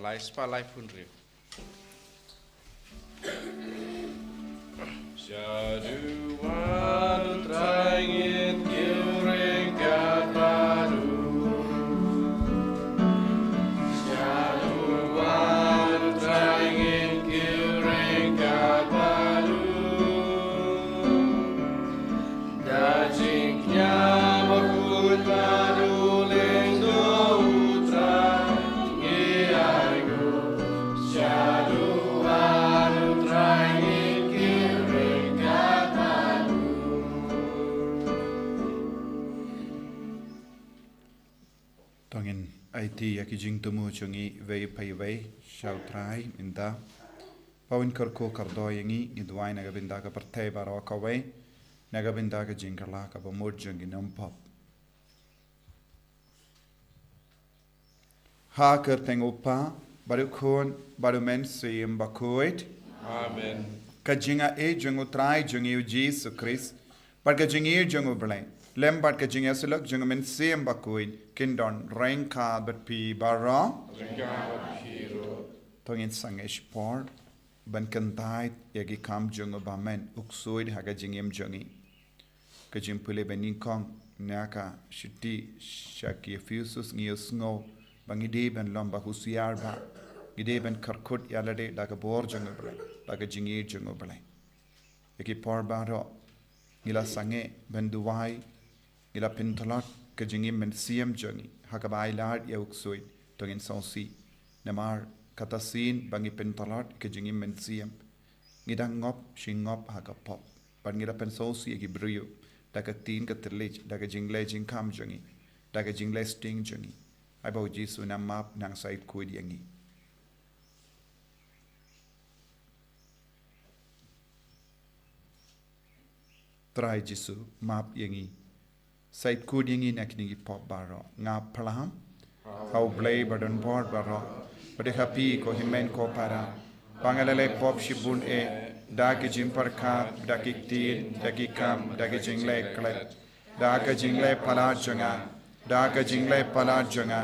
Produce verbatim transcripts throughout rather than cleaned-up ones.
Lai spah laiphew hynriew. Shaduh U Trai ngin kiew ryngkat bad u. Shaduh U Trai ngin kiew ryngkat bad u. Da jingkñia bakhuid bad u lyngdoh U Trai ngi ainguh. Shaduh U Trai ngin kiew ryngkat bad u. To ngin aiti ïa ki jingthmu jong ngi iwei pa iwei sha U Trai mynta. Ba un kyrkhu kyrdoh ïa ngi, ngi duwai na ka bynta ka pyrthei baroh kawei, na ka bynta ka jingkylla kaba mut jong ki nongpop. Ha ka kyrteng U Kpa, bad U Khun, bad U Mynsiem Bakhuid. Amen. Ka jingaiei jong U Trai jong ngi U Jisu Khrist, bad ka jingïeit jong U Blei, lem bad ka jingïasyllok jong U Mynsiem Bakhuid, kin don ryngkat bad phi baroh. Ryngkat bad phi ruh. To ngin sangeh shipor ban kyntait ïa ki kam jong U Bymman, u ksuid ha ka jingim jong ngi. Ka jingpule ba nyngkong na ka shithi sha ki Ephesus ngi ïohsngew ba ngi dei ban long ba husiar bha, ngi dei ban kyrkhu ïa lade da ka bor jong U Blei, da ka jingïeit jong U Blei. Ïa ki por baroh ngi la sangeh ban duwai, ngi la pyntlot ka jingim mynsiem jong ngi ha kaba ailad ïa u ksuid. To ngin sngewsih, namar kata sien ba ngi pyntlot ka jingim mynsiem, ngi dang ngop shi ngop ha ka pop. Bad ngi la pynsngewsih ïa ki briew da ka ktien ka thylliej, da ka jingleh jingkham jong ngi, da ka jingleh sting jong ngi. Ai ba U Jisu un nang map, nang shait khuid ïa ngi. Trai Jisu, map ïa ngi. Shait khuid ïa ngi na kine ki pop baroh. Nga phla ha U Blei ba don bor baroh, bad ha phi ko hynmen ko para, ba nga la leh pop shibun eh, da ki jingpyrkhat, da ki ktien, da ki kam, da ki jingleh klet, da ka jingleh palat jong nga, da ka jingleh palat jong nga,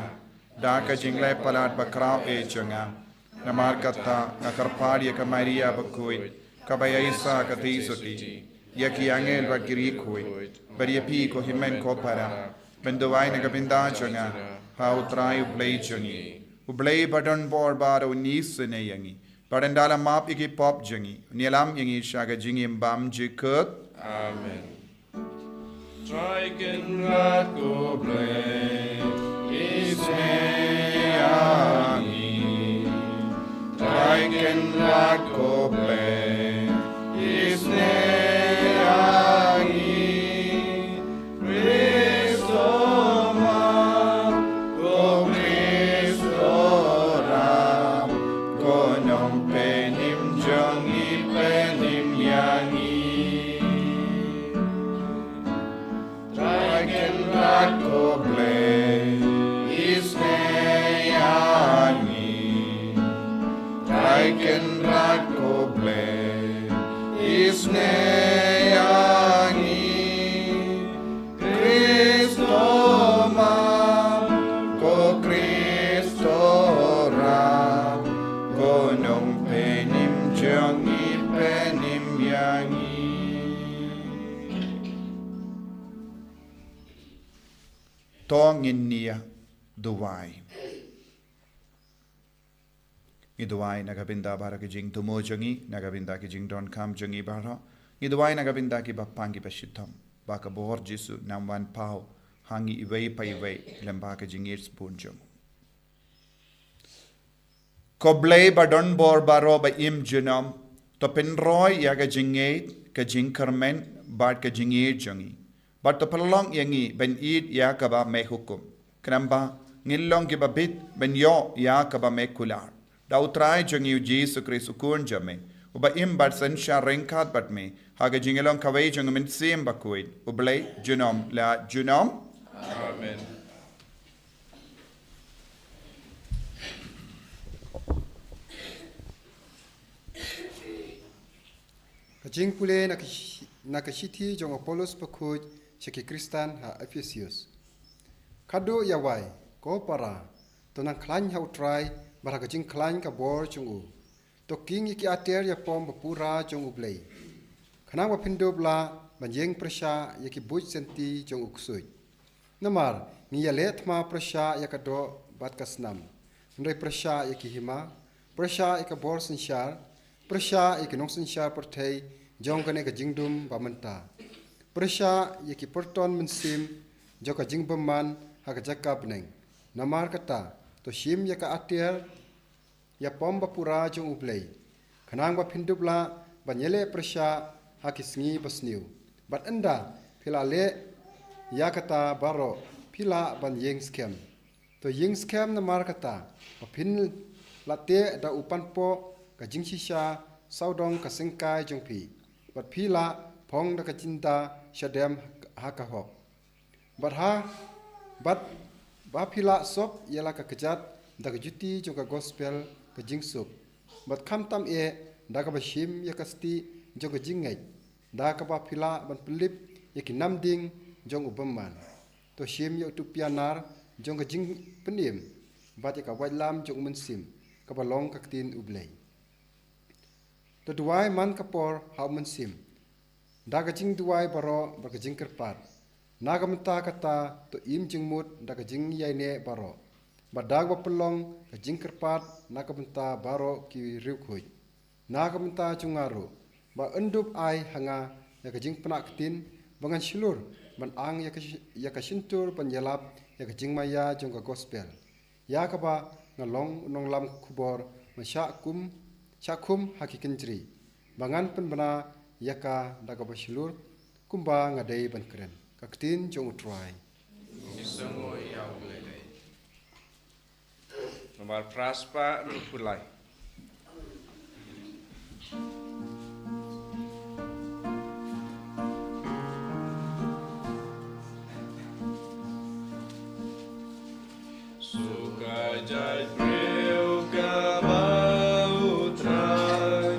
da ka jingleh palat bakhraw eh jong nga. Namar kata nga kyrpad ïa ka Maria bakhuid, kaba ïaishah katei sotti, ïa ki angel bad ki riewkhuid, bad ïa phi ko hynmen ko para, ban duwai na ka bynta jong nga ha U Trai U Blei jong ngi. U Blei ba don bor baroh un isynei ïa ngi, bad un da la map ïa ki pop jong ngi, un ïalam ïa ngi sha ka jingim bymjukut. Amen. Trai Kynrad ko Blei, isynei ïa ngi. Trai Kynrad ko Blei, isynei ïa ngi. Khristo map, ko Khristo ram, ko Nongpynim jong ngi, pynim ïa ngi. Trai Kynrad ko Blei, isynei ïa ngi. Trai Kynrad ko Blei, isynei ïa ngi. Khristo map, ko Khristo ram, ko Nongpynim jong ngi, pynim ïa ngi. To ngin ïa duwai. Ngi duwai na ka bynta baroh ki jingthmu jong ngi, na ka bynta ki jingdonkam jong ngi baroh. Ngi duwai na ka bynta ki bapang ki bashitom, ba ka bor Jisu nang wan paw ha ngi iwei pa iwei, lem bad ka jingïeit sbun jong u. Ko Blei ba don bor baroh ba im junom, to pynroi ïa ka jingngeit, ka jingkyrmen, bad ka jingïeit jong ngi. Bad to pynlong ïa ngi ban ïeit ïa kaba me hukum, khnang ba ngin long kiba bit ban ïoh ïa kaba me kular. Da U Trai jong ngi U Jisu Khrist U Khun jong me, uba im bad synshar ryngkat bad me ha ka jingïalong kawei jong U Mynsiem Bakhuid, U Blei junom la junom. Amen. Ka jingpule na ka shi-, na ka shithi jong u Paulus bakhuid sha ki Khristan ha Ephesus. Khadduh ïa wai, ko para, to nang khlaiñ ha U Trai, bad ha ka jingkhlaiñ ka bor jong u. To khing ïa ki atiar ïapom bapura jong U Blei, khnang ba phin dup lah ban ïeng pyrshah ïa ki buit senti jong u ksuid. Namar ngi ïaleh thma pyrshah ïa ka doh bad ka snam, hynrei pyrshah ïa ki hima, pyrshah ïa ka bor synshar, pyrshah ïa ki nongsynshar pyrthei jong kane ka jingdum ba mynta, pyrshah ïa ki pyrton mynsiem jong ka jingbymman ha ka jaka bneng. Namar kata, to shim ïa ka atiar ïapom bapura jong U Blei, khnang ba phin dup lah ban ïaleh pyrshah ha ki sngi basniew. Bad ynda phi la leh ïa kata baroh, phi lah ban ïeng skhem. To ïeng skhem namar kata, ba phin la teh da u panpoh ka jingshisha sawdong ka syngkai jong phi, bad phi lah phong da ka jinda shadem ha ka hok. Bad ha, bad ba phi lah sop ïa la ka kjat da ka juti jong ka gospel ka jingsuk, bad khamtam eh da kaba shim ïa ka stieh jong ka jingngeit, da kaba phi lah ban pynlip ïa ki namding jong u bymman. To shim ïa utu u pianar jong ka jingpynim, bad ïa ka waitlam jong u mynsiem, kaba long ka ktien U Blei. To duwai man ka por ha u mynsiem da ka jingduwai baroh bad ka jingkyrpad. Na ka bynta kata, to im jingmut da ka jingïaineh baroh, bad da kaba pynlong ka jingkyrpad na ka bynta baroh ki riewkhuid. Na ka bynta jong nga ruh, ba yn dup ai ha nga ïa ka jingpynah ktien, ba ngan shlur ban ang ïa ka shi-, ïa ka shyntur ban ïalap ïa ka jingmaïa jong ka gospel, ïa kaba nga long u nonglam khubor ban shah kum, shah khum ha ki kynjri, ba ngan pynbna ïa ka da kaba shlur kumba nga dei ban kren. Ka ktien jong U Trai. Ngi sngew ïa U Blei. Namar phra spah hynriewphew lai. Suka jait briew kaba U Trai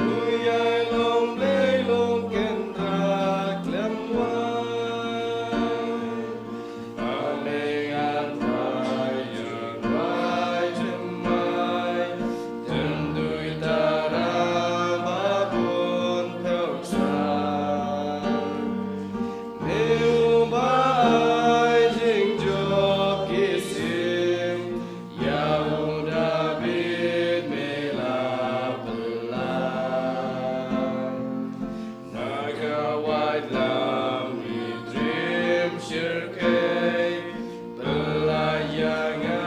u ïai long Blei long kynrad khlem wai. Na ka waitlam i triem shyrkhei, pynlait ïa nga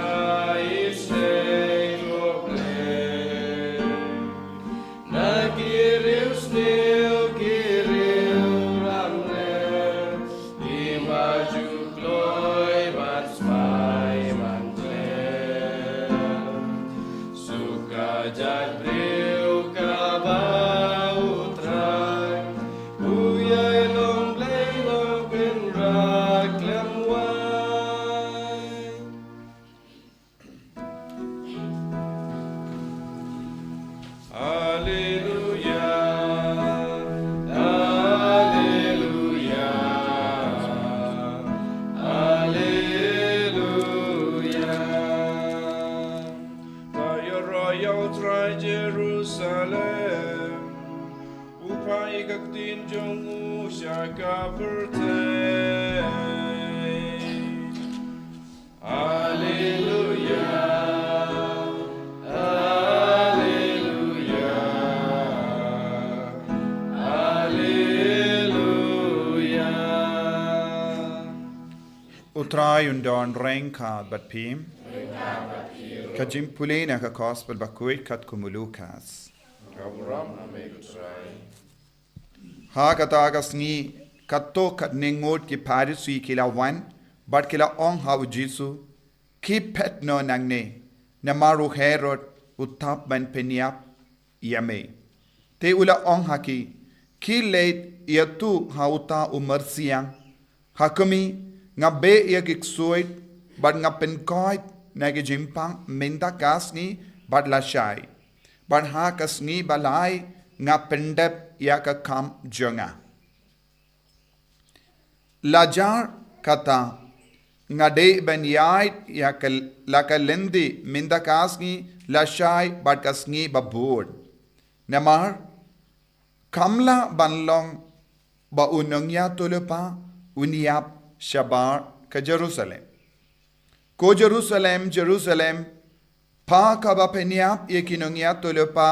i Sneik, ko Blei. Na ki riewsniew ki riewrangrep, kim ba ju kloi ban smai ban khlem. Suka jait briew kaba U Trai u ïai long Blei long kynrad khlem wai. Alleluia, alleluia, alleluia. Ba ïaroh ïa U Trai Jerusalem, u phah ïa ka ktien jong u sha ka pyrthei. Alleluia, alleluia, alleluia. U Trai un don ryngkat bad phi. Ka jingpule na ka Gospel bakhuid katkum u Lukas. Ka burom ha me ko Trai. Ha kata ka sngi, katto katne ngut ki Pharisi ki la wan bad ki la ong ha u Jisu, khie phet noh nangne, namar u Herod u thap ban pynïap ïa me. Te u la ong ha ki, khie leit ïathuh ha uta u myrsiang, ha khmih, nga beh ïa ki ksuid bad nga pynkoit na ki jingpang mynta ka sngi bad lashai, bad ha ka sngi ba lai nga pyndep ïa ka kam jong nga. La jar kata, Nga dei ban ïaid ïa ka la ka lynti mynta ka sngi lashai bad ka sngi ba bud. Namar kam lah ban long ba u nongïathuhlypa un ïap shabar ka Jerusalem. Ko Jerusalem, Jerusalem, pha kaba pynïap ïa ki nongïathuhlypa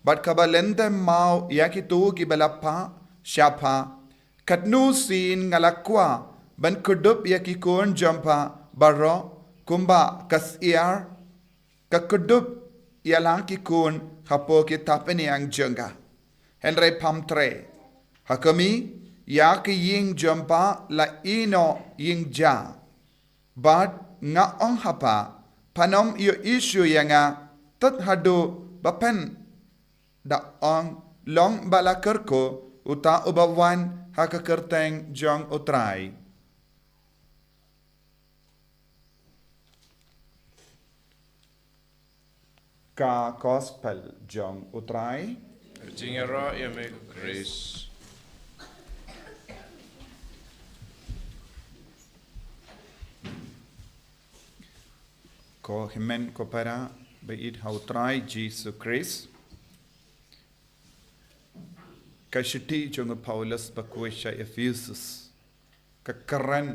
bad kaba lyntem maw ïa kito kiba la phah sha pha. Katno sien nga la kwah ban kdup ïa ki khun jong pha baroh kumba ka syiar ka kdup ïa la ki khun hapoh ki thapniang jong ka. Hynrei pham trei ha kmie, ïa ki ïing jong pha la ïehnoh ïing ja. Bad nga ong ha pha, phan ym ïohi shuh ïa nga tad haduh ba phin da ong, long ba la kyrkhu uta uba wan ha ka kyrteng jong U Trai. Ka Gospel jong U Trai. Jingïaroh ïa me ko Khrist. Ko hynmen ko para ba ïeit ha U Trai Jisu Khrist. Ka shithi jong u Paulus bakhuid sha Ephesus ka kren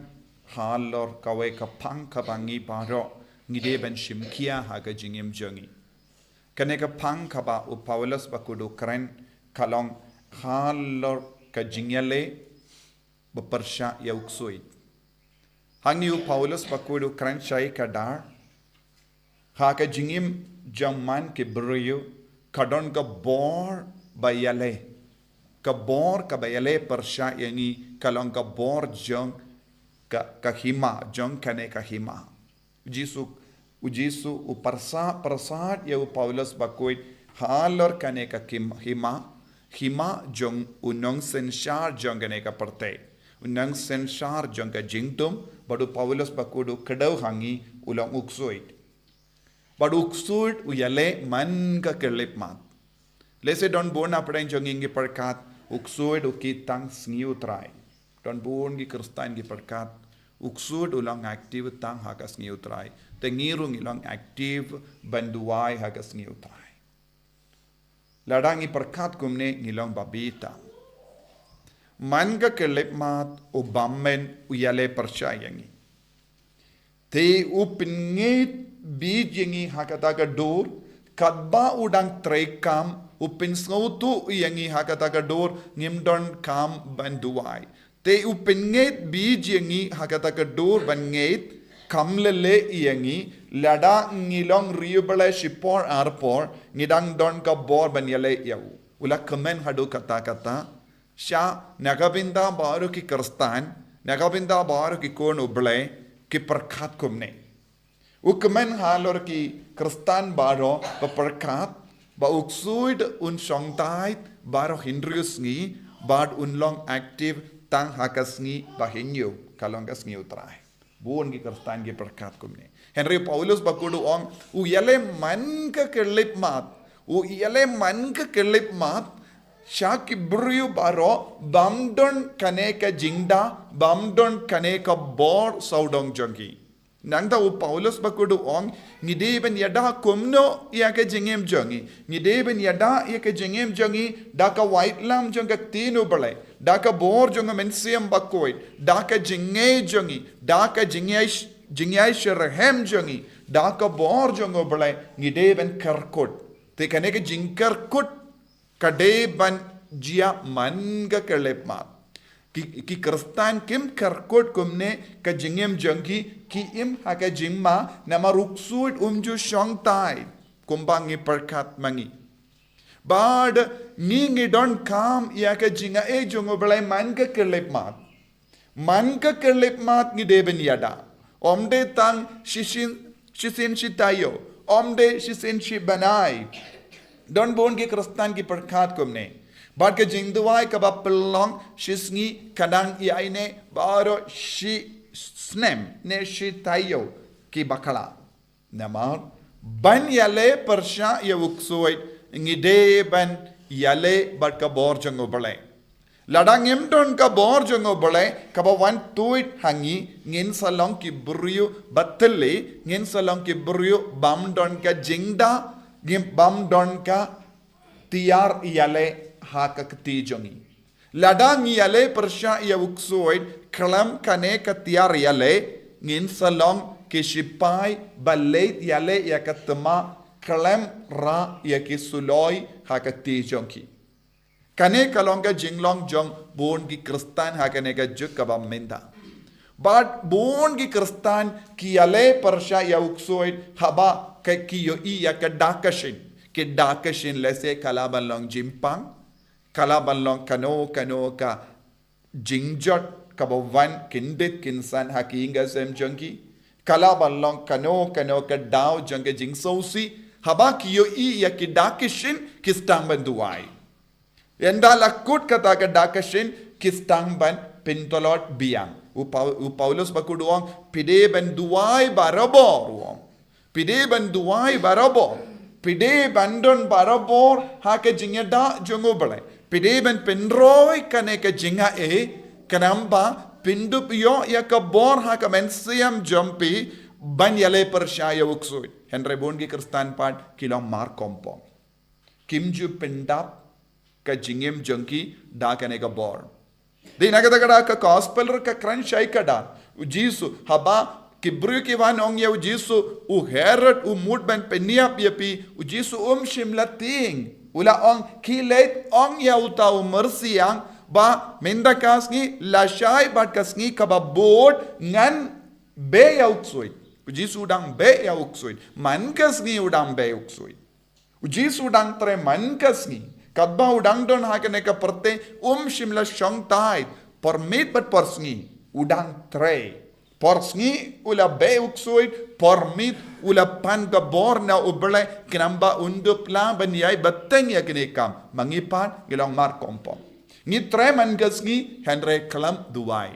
halor kawei ka phang kaba ngi baroh ngi dei ban shim khia ha ka jingim jong ngi. Kane ka phang kaba u Paulus bakhuid u kren ka long halor ka jingïaleh ba pyrshah ïa u ksuid. Hangne u Paulus bakhuid u kren shai ka dar ha ka jingim jong man ki briew ka don ka bor ba ïaleh. Ka bor kaba ïaleh pyrshah ïa ngi ka long ka bor jong ka, ka hima jong kane ka hima. U Jisu, u Jisu u pyrshah, pyrshah ïa u Paulus bakhuid halor kane ka kim, hima, hima jong u nongsynshar jong kane ka pyrthei. U nongsynshar jong ka jingtum, bad u Paulus bakhuid u kdew ha ngi u long u ksuid. Bad u ksuid u ïaleh man ka khyllipmat. Lehse don bun na pdeng jong ngi ngi pyrkhat u ksuid u kit tang sngi U Trai. Don bun ki Khristan ki pyrkhat u ksuid u long active tang ha ka sngi U Trai. Te ngi ruh ngi long active ban duwai ha ka sngi U Trai. Lada ngi pyrkhat kumne ngi long babieit tam. Man ka khyllipmat u bymmen u ïaleh pyrshah ïa ngi. Te u pynngeit beit ïa ngi ha kata ka dur, katba u dang treikam, u pynsngewthuh ïa ngi ha kata ka dur, ngim don kam ban duwai. Te u pynngeit beit ïa ngi ha kata ka dur ban ngeit, kam leh leh ïa ngi, lada ngi long riewblei shipor arpor, ngi dang don ka bor ban ïaleh ïa u. U la kmen haduh katta katta, sha, na ka bynta baroh ki Khristan, na ka bynta baroh ki khun U Blei, ki pyrkhat kumne. U kmen halor ki Khristan baroh ba pyrkhat, ba u ksuid un shong tight, baroh hynriew sngi, bad un long active tang ha ka sngi ba hynñiew, ka long ka sngi U Trai. Bun ki Khristan ki pyrkhat kumne. Hynrei Paulus bakhuid u ong, u ïaleh man ka khyllipmat, u ïaleh man ka khyllipmat, sha ki briew baroh, bym don kane ka jingda, bym don kane ka bor sawdong jong ki. Nangta u Paulus bakhuid u ong, ngi dei ban ïada kumno ïa ka jingim jong ngi. Ngi dei ban ïada ïa ka jingim jong ngi, da ka waitlam jong ka ktien U Blei, da ka bor jong ka Mynsiem Bakhuid, da ka jingngeit jong ngi, da ka jingïai, jingïai shitrhem jong ngi, da ka bor jong U Blei, ngi dei ban kyrkut. Te kane ka jingkyrkut, ka dei ban jia man ka khyllipmat. Ki, ki Khristan kim kyrkut kumne ka jingim jong ki, ki im ha ka jingma, namar u ksuid um ju shong tight, kumba ngi pyrkhat ma ngi. Bad ngi ngi donkam ïa ka jingaiei jong U Blei man ka khyllipmat. Man ka khyllipmat ngi dei ban ïada. Ym dei tang shisien, shisien shi taïew. Ym dei shisien shi bnai. Don bun ki Khristan ki pyrkhat kumne. Bad ka jingduwai kaba pynlong shisngi ka dang ïaineh baroh shi snem ne shi taïew ki bakla. Namar, ban ïaleh pyrshah ïa u ksuid, ngi dei ban ïaleh bad ka bor jong U Blei. Lada ngim don ka bor jong U Blei kaba wan tuid ha ngi, ngin sa long ki briew ba tylli, ngin sa long ki briew bym don ka jingda, ngim bym don ka tiar ïaleh ha ka kti jong ngi. Lada ngi ïaleh pyrshah ïa u ksuid khlem kane ka tiar ïaleh, ngin sa long ki shipai ba leit ïaleh ïa ka thma khlem rah ïa ki suloi ha ka kti jong ki. Kane ka long ka jinglong jong bun ki Khristan ha kane ka juk kaba mynta. Bad bun ki Khristan ki ïaleh pyrshah ïa u ksuid haba ki ïohi ïa ka dak ka shin. Ka dak ka shin lehse ka lah ban long jingpang, ka lah ban long kano kano ka jingjot kaba wan kyndit kynsan ha ka ïing ka sem jong ki. Ka lah ban long kano kano ka daw jong ka jingsngewsih, haba ki ïohi ïa ka dak ka shin ki sdang ban duwai. Ynda la kut kata ka dak ka shin ki sdang ban pyntlot biang. U Pau-, u Paulus ba kut u ong, phi dei ban duwai barabor, u ong. Phi dei ban duwai barabor. Phi dei ban don barabor ha ka jingïada jong U Blei. Phi dei ban pynroi kane ka jingaiei, khnang ba phin dup ïoh ïa ka bor ha ka mynsiem jong phi ban ïaleh pyrshah ïa u ksuid. Hynrei bun ki Khristan pat ki long markongpong. Kim ju pyndap ka jingim jong ki da kane ka bor. Dei na kata ka daw ka gospel ruh ka kren shai kata. U Jisu, haba ki briew ki wan ong ïa u Jisu, u Herod u mut ban pynïap ïa phi, u Jisu um shym la tieng. U la ong, khie leit ong ïa uta u myrsiang ba mynta ka sngi lashai bad ka sngi kaba bud ngan beh ïa u ksuid. U Jisu u dang beh ïa u ksuid. Man ka sngi u dang beh u ksuid. U Jisu u dang trei man ka sngi. Katba u dang don ha kane ka pyrthei um shym la shong tied. Por miet bad por sngi u dang trei. Por sngi u la beh u ksuid, por miet u la pan ka bor na U Blei khnang ba un dup lah ban ïai bteng ïa kine ki kam. Ma ngi pat ngi long markongpong. Ngi trei man ka sngi hynrei khlem duwai.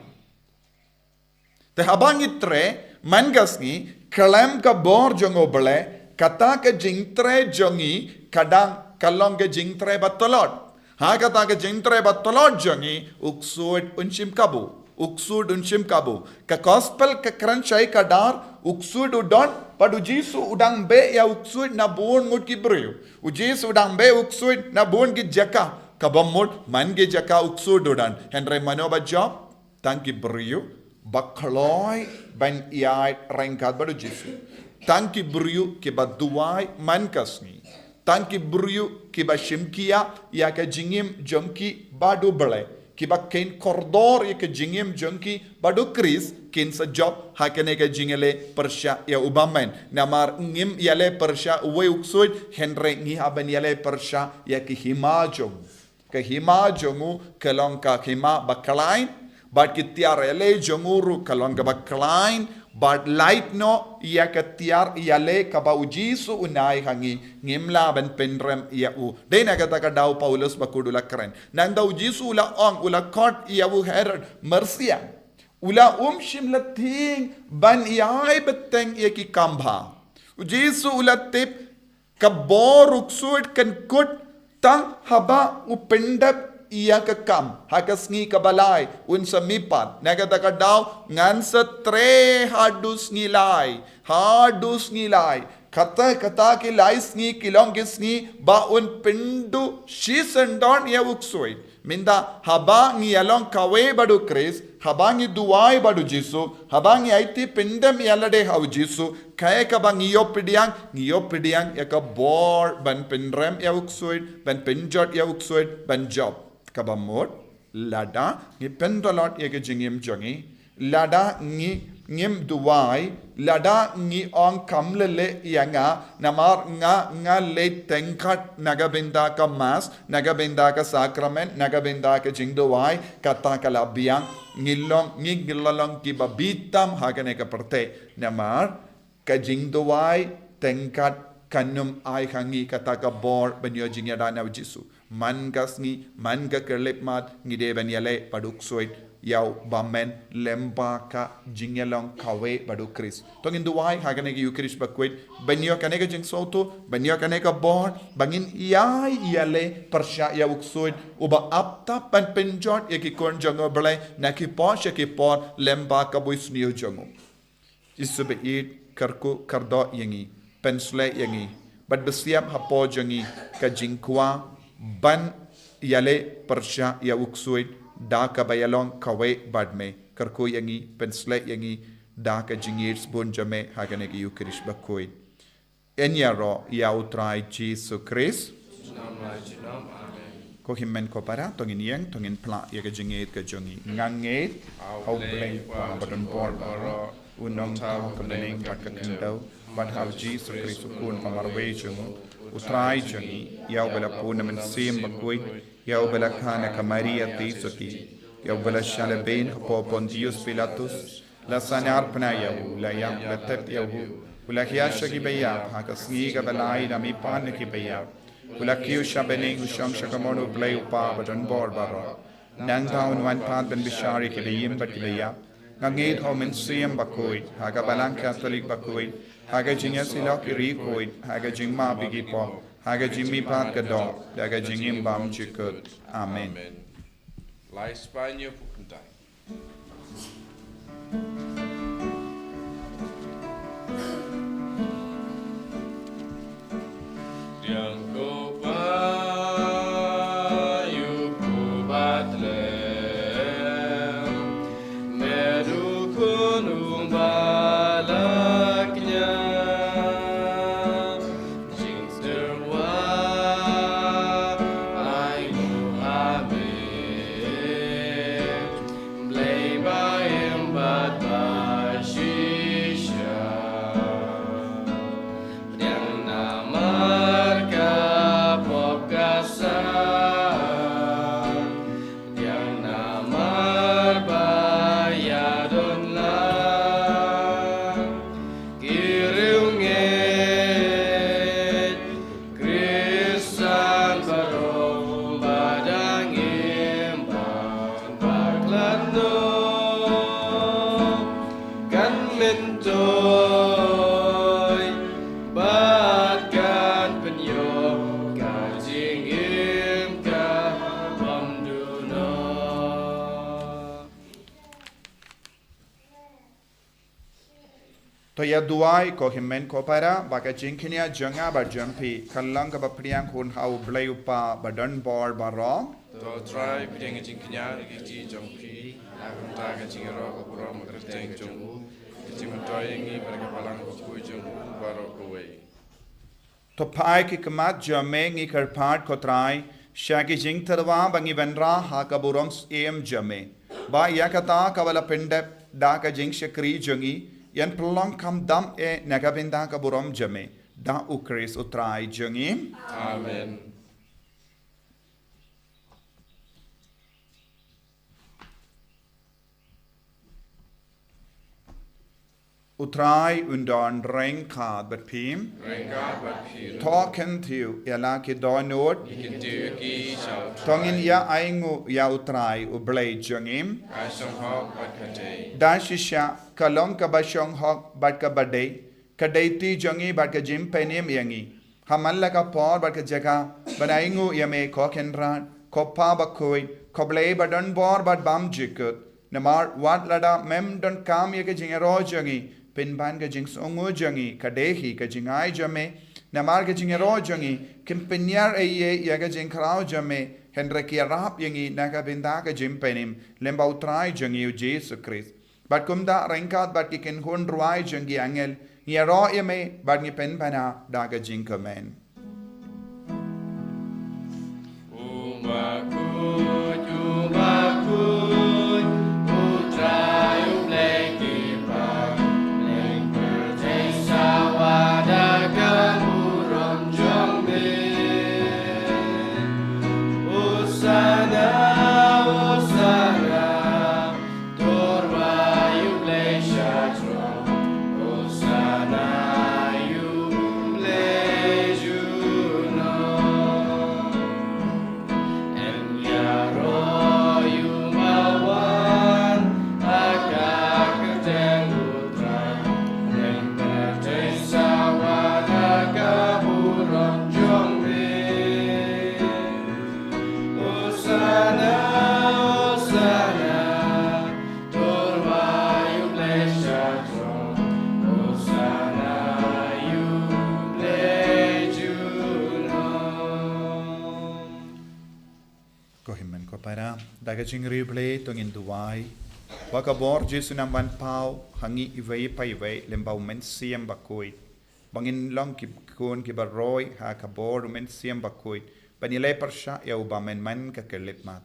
Te haba ngi trei man ka sngi khlem ka bor jong U Blei, kata ka jingtrei jong ngi ka dang ka long ka jingtrei ba tlot. Ha kata ka jingtrei ba tlot jong ngi u ksuid un shim kabu. U ksuid un shim kabu. Ka gospel ka kren shai kata, u ksuid u don bad u Jisu u dang beh ïa u ksuid na bun ngut ki briew. U Jisu u dang beh u ksuid na bun ki jaka. Kaba mut man ki jaka u ksuid u don. Hynrei mano ba jop? Tang ki briew ba kloi ban ïaid ryngkat bad u Jisu. Tang ki briew kiba duwai man ka sngi. Tang ki briew kiba shim khia ïa ka jingim jong ki bad U Blei. Kiba kin kordor ïa ka jingim jong ki bad u Khrist kin sa jop ha kane ka jingïaleh pyrshah ïa u bymman. Namar ngim ïaleh pyrshah uwei u ksuid hynrei ngi hap ban ïaleh pyrshah ïa ka hima jong u. Ka hima jong u ka long ka hima ba khlaiñ, bad ki tiar ïaleh jong u ruh ka long kaba khlaiñ, bad lait noh ïa ka tiar ïaleh kaba u Jisu un ai ha ngi, ngim lah ban pynrem ïa u. Dei na kata ka daw Paulus ba kut u la kren. Nangta u Jisu u la ong, u la khot ïa u Herod myrsiang. U la um shym la tieng ban ïai bteng ïa ki kam bha. U Jisu u la tip ka bor u ksuid kan kut tang haba u pyndep ïa ka kam. Ha ka sngi kaba lai un sa mihpat. Na kata ka daw ngan sa trei haduh sngi lai. Haduh sngi lai. Kata, kata ki lai sngi ki long ki sngi ba un pynduh shisyndon ïa u ksuid. Mynta haba ngi ïalong kawei bad u Khrist, haba ngi duwai bad u Jisu, haba ngi aiti pyndem ïa lade ha u Jisu, kaei kaba ngi ïoh pdiang, ngi ïoh pdiang ïa ka bor ban pynrem ïa u ksuid, ban pynjot ïa u ksuid, ban jop. Kaba mut, lada ngi pyntlot ïa ka jingim jong ngi, lada ngi ngim duwai, lada ngi ong kam leh leh ïa nga, namar nga nga leit tyngkat na ka bynta ka mass, na ka bynta ka sakramen, na ka bynta ka jingduwai, kata ka la biang, ngi long, ngi ngi la long kiba bitam ha kane ka pyrthei. Namar ka jingduwai tyngkat kan ym ai ha ngi kata ka bor ban ïoh jingïada na u Jisu. Man ka sngi, man ka khyllipmat, ngi dei ban ïaleh bad u ksuid ïa u bymman lyngba ka jingïalong kawei bad u Khrist. To ngin duwai ha kane ka Ïukharist bakhuid ban ïoh kane ka jingsngewthuh, ban ïoh kane ka bor, ba ngin ïai ïaleh pyrshah ïa u ksuid uba ap tap ban pynjot ïa ki khun jong u Blei na ki por sha ki por lyngba ka bunsniew jong u. Jisu baieit, kyrkhu kyrdoh ïa ngi, pynshlei ïa ngi bad bsiap hapoh jong ngi ka jingkwah ban ïaleh pyrshah ïa u ksuid da kaba ïalong kawei bad me. Kyrkhu ïa ngi, pynshlei ïa ngi da ka jingïeit sbun jong me ha kane ka Ïukharist bakhuid. Yn ïaroh ïa u Trai Jisu Khrist. Junom la junom. Amen. Ko hynmen ko para, to ngin ïeng, to ngin phla ïa ka jingïeit ka jong ngi. Nga ngeit ha u Blei Kpa badonbor baroh, u nongthaw ka bneng bad ka khyndew, bad ha u Jisu Khrist u Khun ba marwei jong u, u Trai jong ngi, ïa uba la pun na Mynsiem Bakhuid, ïa uba la kha na ka Maria Theisotti, ïa uba la shah lehbeiñ hapoh Pontius Pilatus, la sahnarphna ïa u, la ïap, la tep ïa u, u la hiar sha kiba ïap, ha ka sngi kaba lai da mihpat na kiba ïap, u la kiew sha bneng, u shong sha kamon u Blei u Kpa badonbor baroh. Nangta un wan pat ban bishar ïa kiba im bad kiba ïap. Nga ngeit ha u Mynsiem Bakhuid, ha ka Balang Katholik bakhuid, ha ka jingïasyllok ïa ki riewkhuid, ha ka jingmap ïa ki pop, ha ka jingmihpat ka doh, da ka jingim bymjukut. Amen. Amen. Lai Spania pukntai. Jingstad wa ai nguh ha me, Blei ba im bad ba shisha. Pdiang namar ka pop ka san, pdiang namar ba ïadon lang ki riewngeit Khristan baroh ba dang im bad ba khlad noh, kan myntoi bad kan pynïoh ka jingim ka bymduh noh. To ïa duwai ko hynmen ko para, ba ka jingkñia jong nga bad jong phi kan long kaba pdiang hun ha u Blei u Kpa badonbor baroh. To Trai, pdiang ka jingkñia ha ka kti jong phi, na ka bynta ka jingïaroh ka burom ka kyrteng jong u, ka jingmyntoi ïa ngi bad ka Balang bakhuid jong u baroh kawei. To phai ki khmat jong me, ngi kyrpad ko Trai, sha ki jingtyrwa ba ngi wanrah ha ka burom syiem jong me. Ba ïa kata kaba la pyndep da ka jingshakri jong ngi, yn pynlong kham dam eh na ka bynta ka burom jong me. Da u Khrist u Trai jong ngi. Amen. U Trai un don ryngkat bad phi. Ryngkat bad phi. To kynthiew ïa la ki dohnud. Ngi kyntiew ïa ki sha u Trai. To ngin ïa ainguh ïa u Trai u Blei jong ngi. Ka shong hok bad ka dei. Da shisha ka long kaba shong hok bad kaba dei, ka dei ti jong ngi bad ka jingpynim ïa ngi. Ha man la ka por bad ka jaka ban ainguh ïa me ko Kynrad, ko Kpa bakhuid, ko Blei badonbor bad bymjukut. Namar wat lada mem donkam ïa ka jingïaroh jong ngi, pynban ka jingsngewnguh jong ngi ka dei hi ka jingai jong me. Namar ka jingïaroh jong ngi kim pynïar ei ei ïa ka jingkhraw jong me, hynrei ka ïarap ïa ngi na ka bynta ka jingpynim lyngba u Trai jong ngi u Jisu Khrist. Bad kumta ryngkat bad ki kynhun rwai jong ki angel, ngi ïaroh ïa me bad ngi pynpaw da ka jingkmen. U bakhuid, u bakhuid, u Trai u Blei ki para, leng pyrthei sawa da ka burom jong me. Hosana, Hosana. To rwai ïa u Blei sha throne. Hosana ïa u Blei junom. Yn Ka jingriewblei to ngin duwai. Ba ka bor Jisu nang ban paw ha ngi iwei pa iwei lem bad u Mynsiem Bakhuid. Ba ngin long ki khun kiba roi ha ka bor u Mynsiem Bakhuid. Ban ïaleh pyrshah ïa u bymman man ka khyllipmat.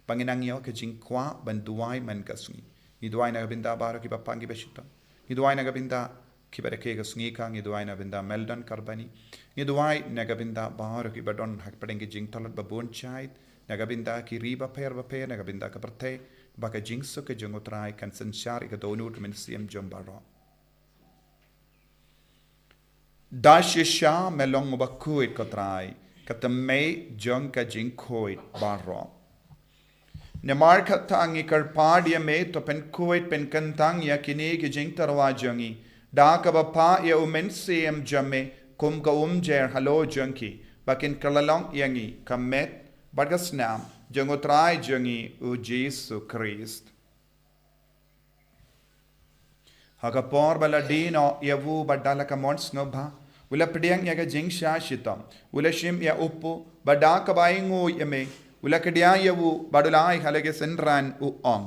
Ba ngin nang ïoh ka jingkwah ban duwai man ka sngi. Ngi duwai na ka bynta baroh kiba pang kiba shitom. Ngi duwai na ka bynta kiba rakhe ka sngi ka, ngi duwai na ka bynta Meldon Karbani. Ngi duwai na ka bynta baroh kiba don hapdeng ki jingtlot babun jait. Na ka bynta ki ri bapher bapher, na ka bynta ka pyrthei. Ba ka jingsuk ka jong u Trai kan synshar ïa ka dohnud ka mynsiem jong baroh. Da shisha me long uba khuid ko Trai, ka thymmei jong ka jingkhuid baroh. Namar kata ngi kyrpad ïa me to pynkhuid pynkyntang ïa kine ki jingtyrwa jong ngi. Da kaba phah ïa u Mynsiem jong me kum ka umjer halor jong ki. Ba kin kylla long ïa ngi ka met bad ka snam jong u Trai jong ngi u Jisu Khrist. Ha ka por ba la die noh ïa u bad da la ka mon sngewbha, u la pdiang ïa ka jingshah shitom, u la shim ïa u kpu, bad da kaba ainguh ïa me, u la kdiah ïa u bad u la ai ha la ki synran u ong: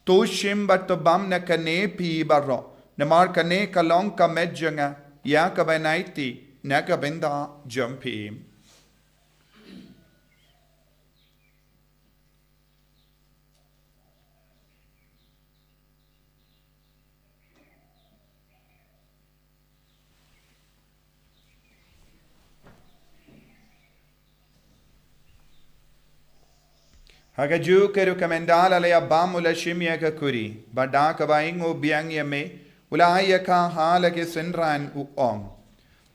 To shim bad to bam na kane phi baroh, namar kane ka long ka met jong nga ïa kaba nai tih na ka bynta jong phi. Ha kajuh ka ruh ka mynta la ïa bam u la shim ïa ka kuri, bad da kaba ainguh biang ïa me, u la ai ïa ka ha la ki synran u ong: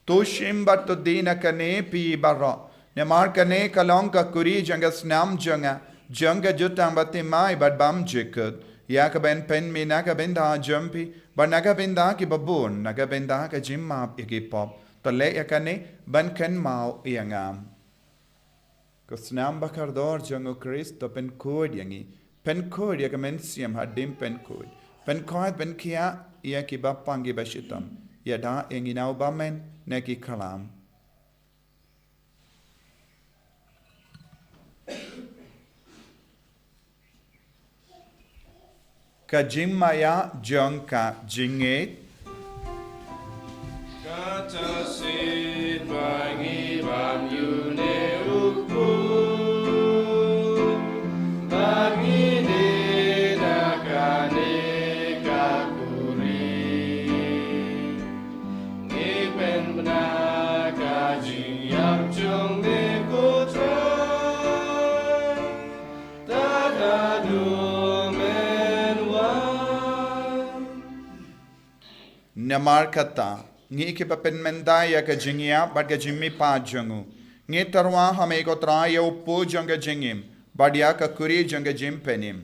To shim bad to die na kane phi baroh, namar kane ka long ka kuri jong ka snam jong nga, jong ka jutang bathymmai bad bymjukut, ïa kaban pynmih na ka bynta jong phi bad na ka bynta ki babun, na ka bynta ka jingmap ïa ki pop. To leh ïa kane ban kynmaw ïa nga. Ka snam ba kordor jong u Khrist to pynkhuid ïa ngi, pynkhuid ïa ka mynsiem hadien pynkhuid, pynkhuid pynkhiah ïa kiba pang kiba shitom, ïada ïa ngi na u bymman na ki khlam. Ka jingmaïa jong ka jingngeit. Kata shisien ba ngi bam ïa une u kpu, ba ngi die na kane ka kuri. Ngi pynbna ka jingïap jong me ko Trai. Namar kata, ngi kiba pynmynta ïa ka jingïap bad ka jingmihpat jong u, ngi tyrwa ha me ko Trai ïa u kpu jong ka jingim bad ïa ka kuri jong ka jingpynim.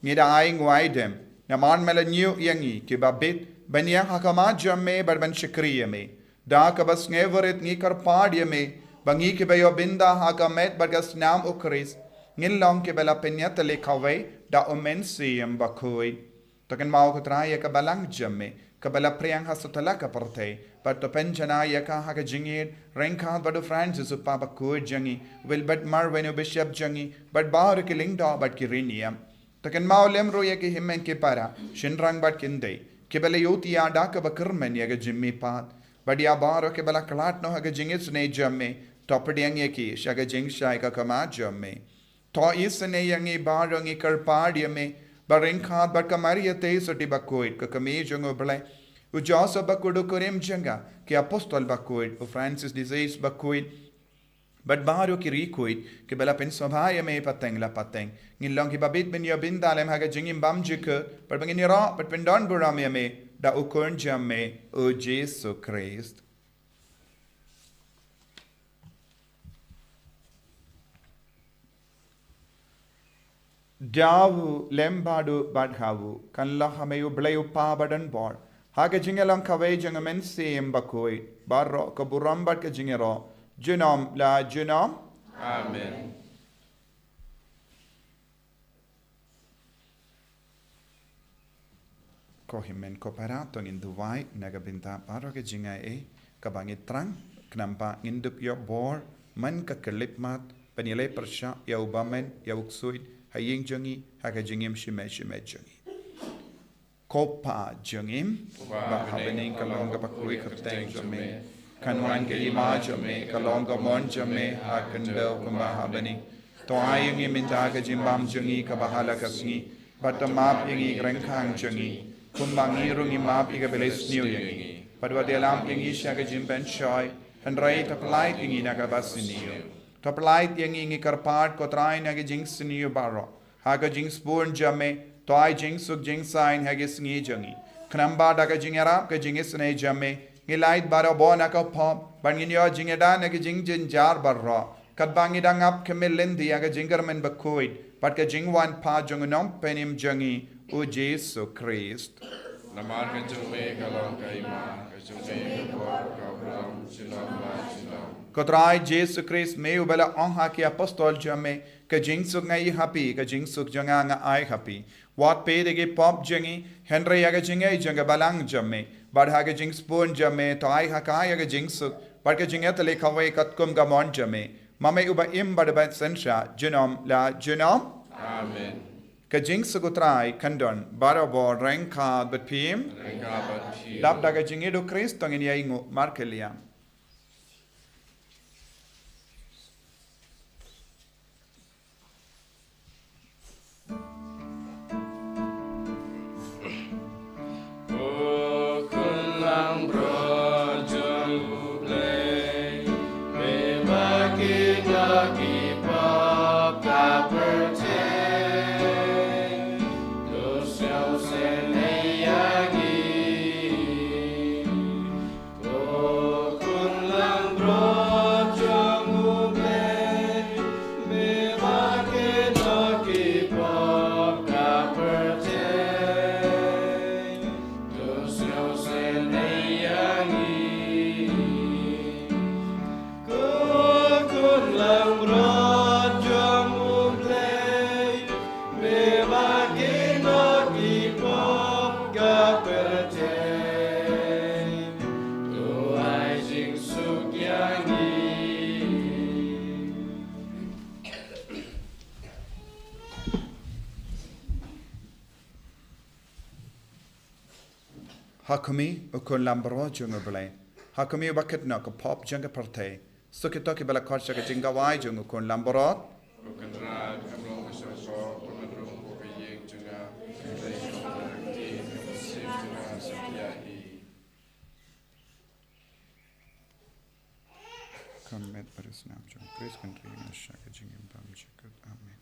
Ngi da ai nguaidem namar me la ñiew ïa ngi kiba bit ban ïeng ha khmat jong me bad ban shakri ïa me. Da kaba sngewrit ngi kyrpad ïa me ba ngi kiba ïoh bynta ha ka met bad ka snam u Khrist ngin long kiba la pynïatylli kawei da u Mynsiem Bakhuid. To kynmaw ko Trai ïa ka balang jong me kaba la phriang ha satlak ka pyrthei, bad to pynjanai ïa ka ha ka jingïeit ryngkat bad u Francis u Papa khuid jong ngi, Wilbert Marweiñ u Bishop jong ngi, bad baroh ki lyngdoh bad ki riewniam. To kynmaw lem ruh ïa ki hynmen ki para, shynrang bad kynthei kiba la ïohthiah da kaba kyrmen ïa ka jingmihpat, bad ïa baroh kiba la khlad noh ha ka jingisynei jong me, to pdiang ïa ki sha ka jingshai ka khmat jong me. To isynei ïa ngi baroh, ngi kyrpad ïa me ba ryngkat bad ka Maria Theisotti bakhuid, ka Kmie jong u Blei, u Joseph bakhuid u kurim jong ka, ki Apostol bakhuid, u Francis de Sales bakhuid, bad baroh ki riewkhuid kiba la pynsngewbha ïa me pateng la pateng, ngin long kiba bit ban ïoh bynta lem ha ka jingim bymjukut, bad ba ngin ïaroh bad pyndonburom ïa me da u Khun jong me, u Jisu Khrist. Da u lem bad u bad ha u, kan long ha me U Blei U Kpa badonbor, ha ka jingïalong kawei jong u Mynsiem Bakhuid, baroh ka burom bad ka jingïaroh junom la junom. Amen. Ko hynmen ko para, to ngin duwai na ka bynta baroh ka jingai ei kaba ngi thrang, khnang ba ngin dup ïoh bor man ka khyllipmat ban ïaleh pyrshah ïa u bymmen, ïa u ksuid, ha ïing jong ngi, ha ka jingim shimet shimet jong ngi. Ko Pa jong ngi ba ha bneng, ka long kaba kyrkhu ïa ka kyrteng jong me. Kan wan ka hima jong me, ka long ka mon jong me ha khyndew kumba ha bneng. To ai ïa ngi mynta ka jingbam jong ngi kaba ha la ka sngi, bad to map ïa ngi ki ryngkang jong ngi, kumba ngi ruh ngi map ïa kiba leh sniew ïa ngi. Bad wat ïalam ïa ngi sha ka jingpynshoi, hynrei to pyllait ïa ngi na kaba sniew. To pyllait ïa ngi, ngi kyrpad ko Trai, na ki jingsniew baroh. Ha ka jingsbun jong me, to ai jingsuk jingsaiñ ha ki sngi jong ngi. Khnang ba da ka jingïarap ka jingisynei jong me, ngin lait barabor na ka pop, bad ngin ïoh jingïada na ki jingjynjar baroh, katba ngi dang ap khmih lynti ïa ka jingkyrmen bakhuid bad ka jingwan pat jong u Nongpynim jong ngi, u Jisu Khrist. Namar ka jong me ka long ka hima, ka jong me ka bor, ka burom junom la junom. Ko Trai Jisu Khrist, me uba la ong ha ki apostol jong me, ka jingsuk nga ai ha phi, ka jingsuk jong nga nga ai ha phi. Wat peit ïa ki pop jong ngi, hynrei ïa ka jingaiei jong ka balang jong me. Bad ha ka jingsbun jong me, to ai ha ka ïa ka jingsuk bad ka jingïatylli kawei katkum ka mon jong me, ma me uba im bad uba synshar junom la junom. Amen. Ka jingsuk u Trai kan don barabor ryngkat bad phi. Ryngkat bad phi. Dap da ka jingïeit u Khrist to ngin ïainguh markylliang. Ko Khun Langbrot jong U Blei, me ba kynnoh ki pop ka pyrthei, to sngewsynei ïa ngi. Ko Khun Langbrot jong U Blei, me ba kynnoh ki pop ka pyrthei, to sngewsynei ïa ngi. Ko Khun Langbrot jong U Blei, me ba kynnoh ki pop ka pyrthei, to ai jingsuk ïa ngi. Ha khmih, U Khun Langbrot jong U Blei. Ha khmih, uba kynnoh ka pop jong ka pyrthei. Suk ïa kito kiba la khot sha ka jingkhawai jong U Khun Langbrot. Ko Kynrad, kham long ka shongkor, to mat rung ko ka ïing jong nga, hynrei shong ka kti, ka mynsiem jong nga, suk ïa hi. Ka met bad u snam jong U Khrist kan ri na sha ka jingim bymjukut. Amen.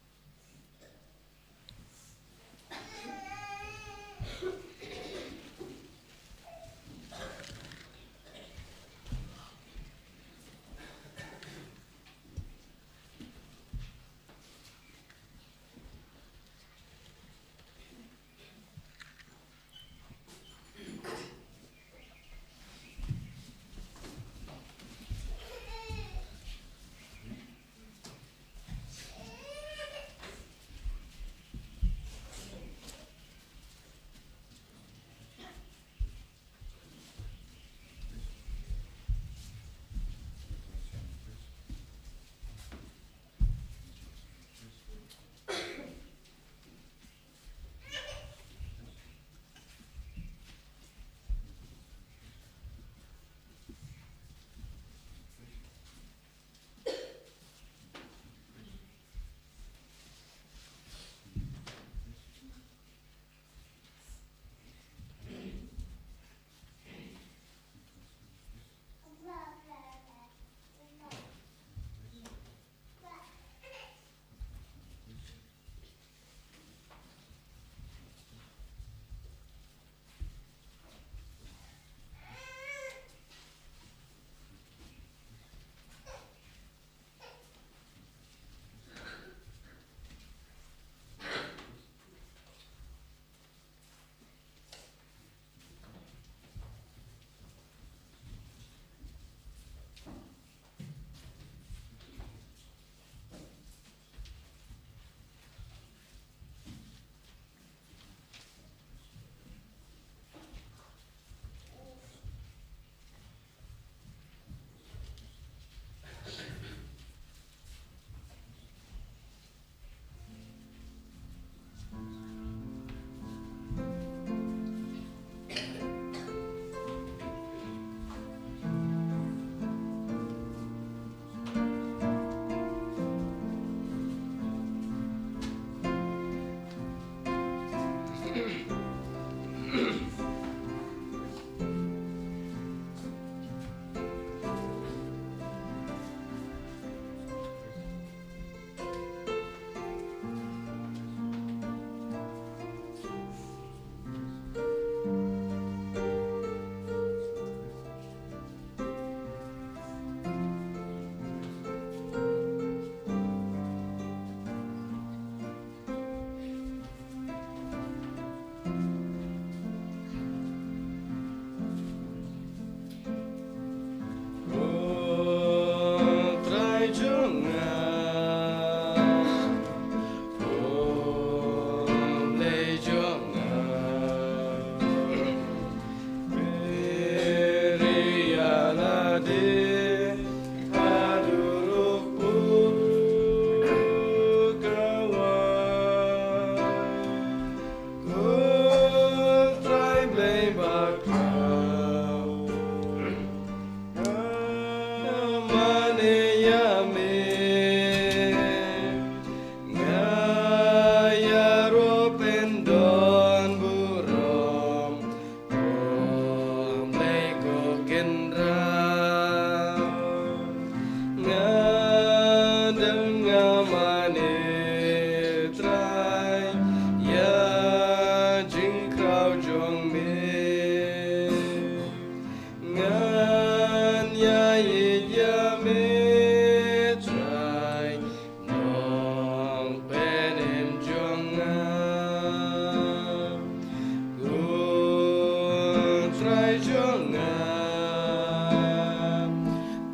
jong nga,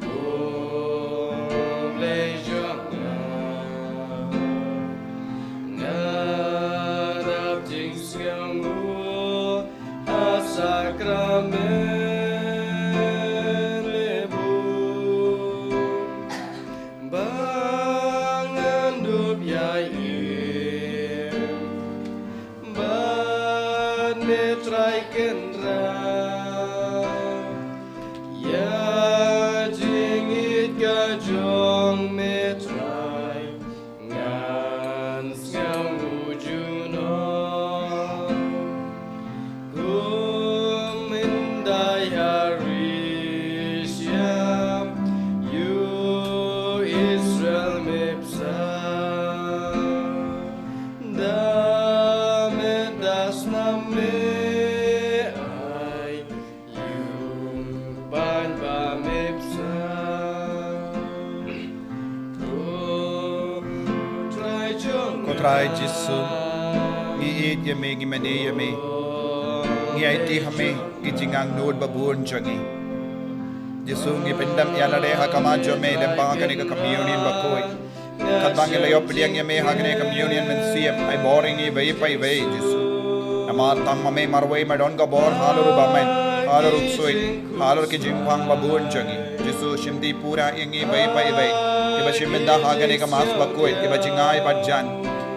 U Blei jong nga, nga dap jingsngewnguh ha sakramen me bun, ba ngan dup ïa im bad me trai kynrad ïa jingïeit ka jong me trai. Ngan sngewthuh junom kum in dei ha ri sha ïa u Israel me bsa. Da me da snam me ai ïa u paid ba me bsa. Ko Trai jong, Ko Trai Jisu, ngi ïeit ïa me, ngi mane ïa me. Ngi aiti ha me ki jingangnud ba bun jong ngi. Jisu, ngi pyndem ïa lade ha khmat jong me lyngba kane ka communion bakhuid. Katba ngi la ïoh pdiang ïa me ha kane ka communion mynsiem, ai bor ïa ngi iwei pa iwei, Jisu. Namar tang ma me marwei me don ka bor halor u bymman, halor u ksuid, halor ki jingpang ba bun jong ngi. Jisu, shim dih pura ïa ngi iwei pa iwei kiba shim bynta ha kane ka Mass bakhuid, kiba jngai bad jan.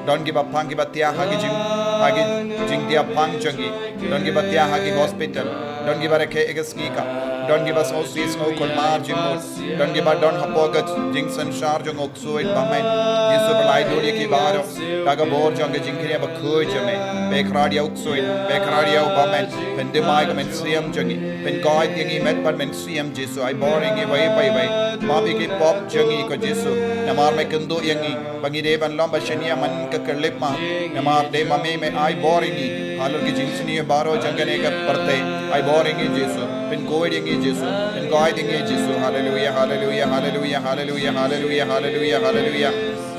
Don kiba pang kiba thiah ha ki jing, ha ki jingthiah pang jong ngi. Don kiba thiah ha ki hospital. Don kiba rakhe ïa ka sngi ka. Don kiba sngewsih sngewkulmar jingmut. Don kiba don hapoh ka jingsynshar jong u ksuid bymman. Jisu, pyllait lut ïa ki baroh da ka bor jong ka jingkyrkhu bakhuid jong me. Pynkhraw ïa u ksuid, pynkhraw ïa u bymman. Pyndem ïa ka mynsiem jong ngi. Pynkoit ïa ngi met bad mynsiem, Jisu, ai bor ïa ngi iwei pa iwei. Map ïa ki pop jong ngi, ko Jisu. Namar me kynduh ïa ngi ba ngi dei ban long ba shaniah man ka khyllipmat. Namar dei ma me me ai bor ïa ngi halor ki jingsniew baroh jong kane ka pyrthei. Ai bor ïa ngi, Jisu. Pynkhuid ïa ngi, Jisu. Pynkhuid ïa ngi, Jisu. Haleluia, haleluia, haleluia, haleluia, haleluia, haleluia, haleluia.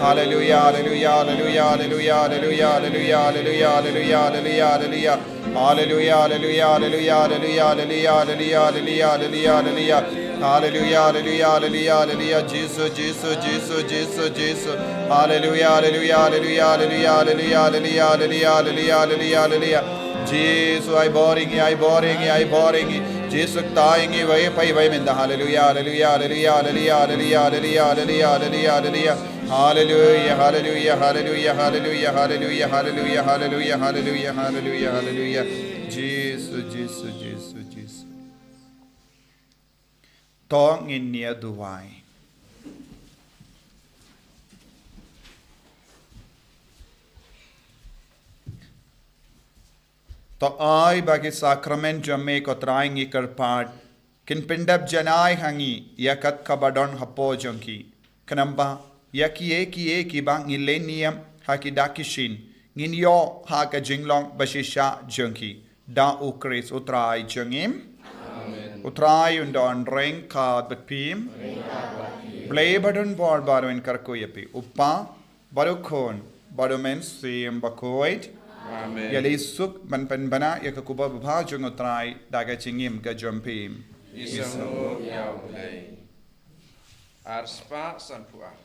Haleluia, haleluia, haleluia, haleluia, haleluia, haleluia, haleluia, haleluia, haleluia. Haleluia, haleluia, haleluia, haleluia, haleluia, haleluia, haleluia, haleluia. Haleluia, haleluia, haleluia, haleluia, Jisu, Jisu, Jisu, Jisu, Jisu. Haleluia, haleluia, haleluia, haleluia, haleluia, haleluia, haleluia, haleluia, haleluia. Jisu, ai bor ïa ngi, ai bor ïa ngi, ai bor ïa ngi. Jisu, kta ïa ngi iwei pa iwei mynta. Haleluia, haleluia, haleluia, haleluia, haleluia, haleluia, haleluia, haleluia. Haleluia, haleluia, haleluia, haleluia, haleluia, haleluia, haleluia, haleluia, haleluia, haleluia. Jisu, Jisu, Jisu, Jisu. To ngin ïa duwai. To ai ba ki sakramen jong me, ko Trai, ngi kyrpad, kin pyndep janai ha ngi ïa kat kaba don hapoh jong ki. Khnang ba ïa kiei kiei kiba ngi leh niam ha ki dak ki shin, ngin ïoh ha ka jinglong ba shisha jong ki. Da u Khrist u Trai jong ngi. Amen. U Trai un don ryngkat bad phi. Ryngkat bad phi. Blei ba don bor baroh un kyrkhu ïa phi. U Kpa, bad u Khun, bad u Mynsiem Bakhuid. Amen. Ïa lei suk ban pynbna ïa ka kuba babha jong u Trai da ka jingim ka jong phi. Isynei ïa u Blei. Ar spah sanphew ar.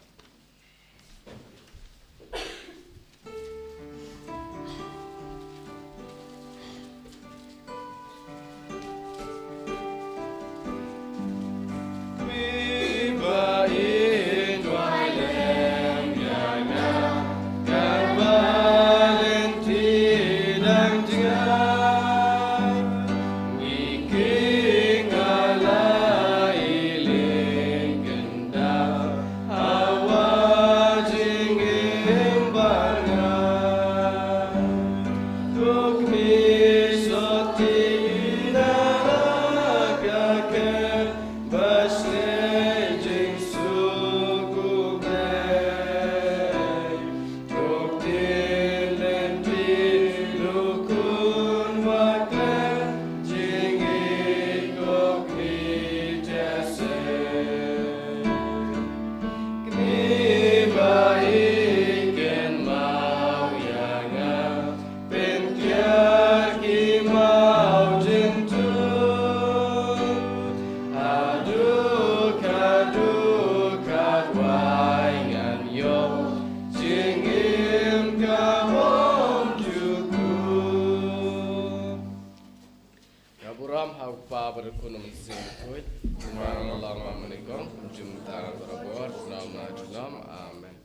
Burom ha u Kpa bad u Khun bad u Mynsiem Bakhuid. Kumba la long mynnyngkong, kumjuh mynta, barabor, junom la junom. Amen.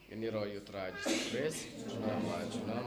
Ngin ïaroh ïa u Trai Jisu Khrist. Junom la junom.